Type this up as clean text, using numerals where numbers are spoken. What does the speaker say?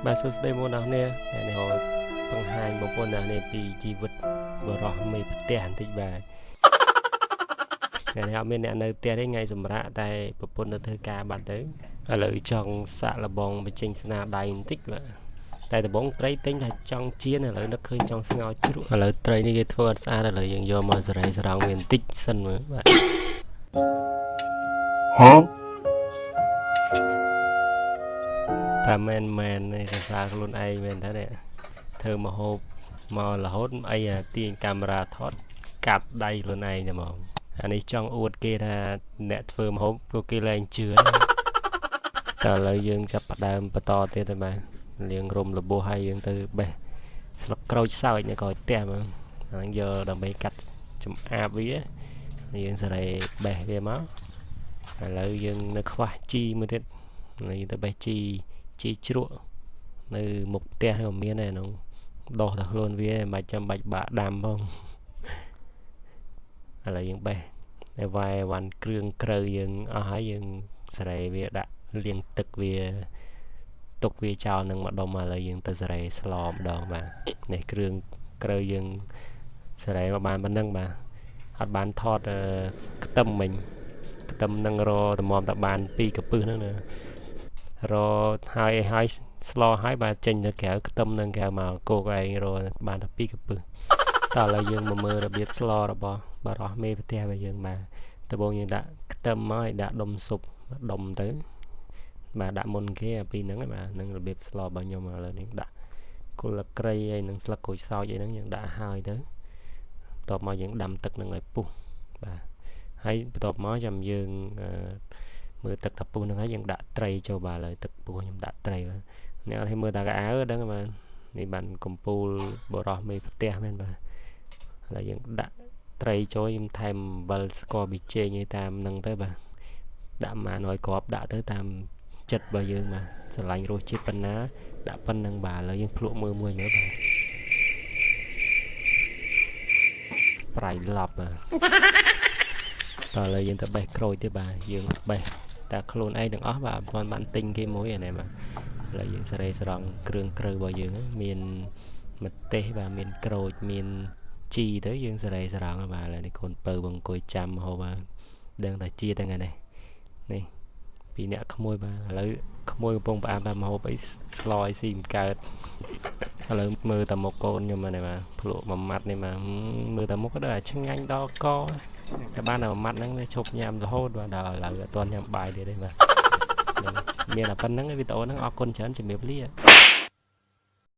បាទសួស្តីបងប្អូនអ្នកនេះនេះហៅបង្ហាញបងប្អូនអ្នកនេះពីជីវិតបរោះមេផ្ទះបន្តិចបាទថ្ងៃនេះអត់មានអ្នកនៅផ្ទះទេថ្ងៃសម្រាកតែប្រពន្ធទៅធ្វើការបាត់ទៅឥឡូវចង់សាក់លបងបញ្ចេញស្នាដៃបន្តិចបាទតែដំបងត្រីទិញថាចង់ចៀនឥឡូវនឹកឃើញចង់ស្ងោរជ្រក់ឥឡូវត្រីនេះគេធ្វើអត់ស្អាតឥឡូវយើងយកមកសេរីស្រង់វាបន្តិចសិនមើលបាទ ហ៎ តែមែនមែននេះសរសើរខ្លួនឯងមែនតើនេះធ្វើម្ហូបមករហូតអីអាទាញកាមេរ៉ាថតកាត់ដៃខ្លួនឯងតែហ្មងអានេះចង់អួតគេថាអ្នកធ្វើម្ហូបពួកគេលែងជឿតែឥឡូវយើងចាប់ផ្ដើមបន្តទៀតទៅបាទលាងរុំរបួសហើយយើងទៅបេះស្លឹកក្រូចសើចនៅក្រោយផ្ទះហ្មងហ្នឹងយកដើម្បីកាត់ចំអាបវាយើងសេរីបេះវាមកឥឡូវយើងនៅខ្វះជីមួយទៀតយើងទៅបេះជីជីជ្រក់នៅមុខផ្ទះក៏មានដែរនោះដោះតែខ្លួនវាមិនចាំបាច់បាក់ដាំផងឥឡូវយើងបេះតែវ៉ែវ៉ាន់គ្រឿងក្រៅយើងអស់ហើយយើងសេរីវាដាក់លាងទឹកវាទុកវាចោលនឹងម្ដុំឥឡូវយើងទៅសេរីស្លម្ដងបាទនេះគ្រឿងក្រៅយើងសេរីមកបានប៉ុណ្ណឹងបាទអត់បានថតខ្ទឹមមិញខ្ទឹមនឹងរតម្រាំតែបាន2កពឹសហ្នឹងណារហើយហើយស្លហើយបាទចេញទៅក្រៅខ្ទឹមនឹងក្រៅមកគោកឯងរបានតែ2កពឹសតើឥឡូវយើងមកមើលរបៀបស្លរបស់បរោះមេផ្ទះរបស់យើងបាទដំបូងយើងដាក់ខ្ទឹមមកឲ្យដាក់ដុំស៊ុបដុំទៅបាទដាក់មុនគេអាពីរហ្នឹងបាទនឹងរបៀបស្លរបស់ខ្ញុំឥឡូវនេះដាក់គល់ក្រីហើយនឹងស្លឹកក្រូចសើចអីហ្នឹងយើងដាក់ហើយទៅបន្ទាប់មកយើងដាំទឹកនឹងឲ្យពុះបាទហើយបន្ទាប់មកចាំយើងមើលទឹកតាពុះហ្នឹងហើយយើងដាក់ត្រីចូលបាទឥឡូវទឹកពុះខ្ញុំដាក់ត្រីបាទអ្នកអត់ឲ្យមើលតាកៅអៅដឹងបាទនេះបានកំពូលបរោះមេផ្ទះមែនបាទឥឡូវយើងដាក់ត្រីចូលខ្ញុំថែមអំបិលស្ករប៊ីចេងឲ្យតាមហ្នឹងទៅបាទដាក់ម៉ានឲ្យគ្រាប់ដាក់ទៅតាមចិត្តរបស់យើងបាទស្រឡាញ់រសជាតិប៉ុណ្ណាដាក់ប៉ុណ្្នឹងបាទឥឡូវយើងភ្លក់មើលមួយមើលបាទប្រៃឡប់បាទតើឥឡូវយើងទៅបេះក្រូចទេបាទយើងបេះតែខ្លួនឯងទាំងអស់បាទមិនបានទិញគេមួយអានេះបាទឥឡូវយើងសេរីស្រង់គ្រឿងក្រៅរបស់យើងមានម្ទេសបាទមានក្រូចមានជីទៅយើងសេរីស្រង់បាទឥឡូវនេះកូនពៅបងអង្គុយចាំហូបបាទដឹងតែជាតិហ្នឹងនេះនេះពីអ្នកក្មួយបាទឥឡូវក្មួយកំពុងផ្អាប់តែម្ហូបអីស្លឲ្យស៊ីមិនកើតឥឡូវមើលតែមុខកូនខ្ញុំនេះបាទភ្លក់មួយម៉ាត់នេះបាទមើលតែមុខដល់ឆ្ងាញ់ដល់កតែបានតែមួយម៉ាត់ហ្នឹងឈប់ញ៉ាំរហូតបាទដល់ឥឡូវអត់ទាន់ញ៉ាំបាយទៀតទេបាទមានតែប៉ុណ្្នឹងវីដេអូហ្នឹងអរគុណច្រើនជំរាបលា។